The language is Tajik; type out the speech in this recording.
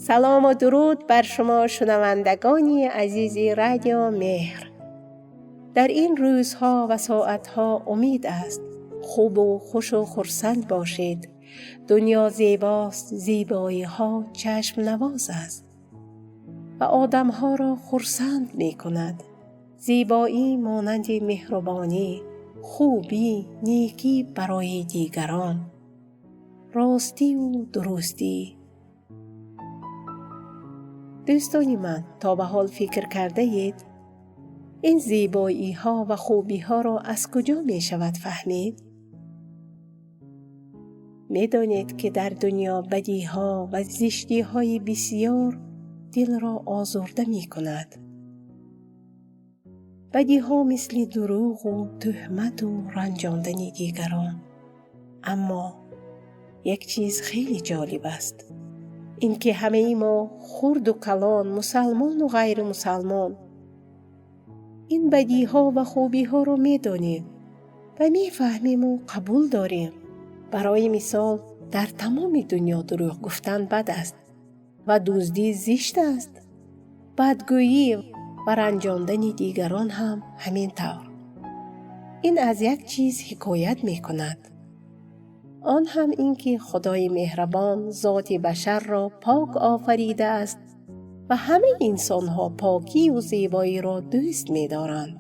Салом ва дуруд бар шумо, шунавандагони азизи Радио Меҳр. Дар ин рӯзҳо ва соатҳо умед аст, хубу хушу хурсанд бошед. Дунё зебост, зебоиҳо чашмнавоз аст ва одамҳоро хурсанд мекунад. Зебоӣ монанди меҳрубонӣ, хубӣ, некӣ барои дигарон, ростиву дурустӣ. Дӯстони ман, то ба ҳол фикр кардаед, ин зебоиҳо ва хубиҳоро аз куҷо мешавад фаҳмид? Медонед, ки дар дунё бадиҳо ва зиштиҳои бисьёр дилро озурда мекунад. Бадиҳо мисли дурӯғу тӯҳмату ранҷондани дигарон. Аммо як чиз хеле ҷолиб аст, ин ки ҳамаи мо, хурду калон, мусалмону ғайримусалмон, ин бадиҳо ва хубиҳоро медонем ва мефаҳмему қабул дорем. Барои мисол, дар тамоми дунё дурӯғ гуфтан бад аст ва дуздӣ зишт аст. Бадгӯӣ ва ранҷондани дигарон ҳам ҳамин тавр. Ин аз як чиз ҳикоят мекунад, он ҳам ин ки Худои меҳрабон зоти башарро пок офаридааст ва ҳамаи инсонҳо покию зебоиро дӯст медоранд.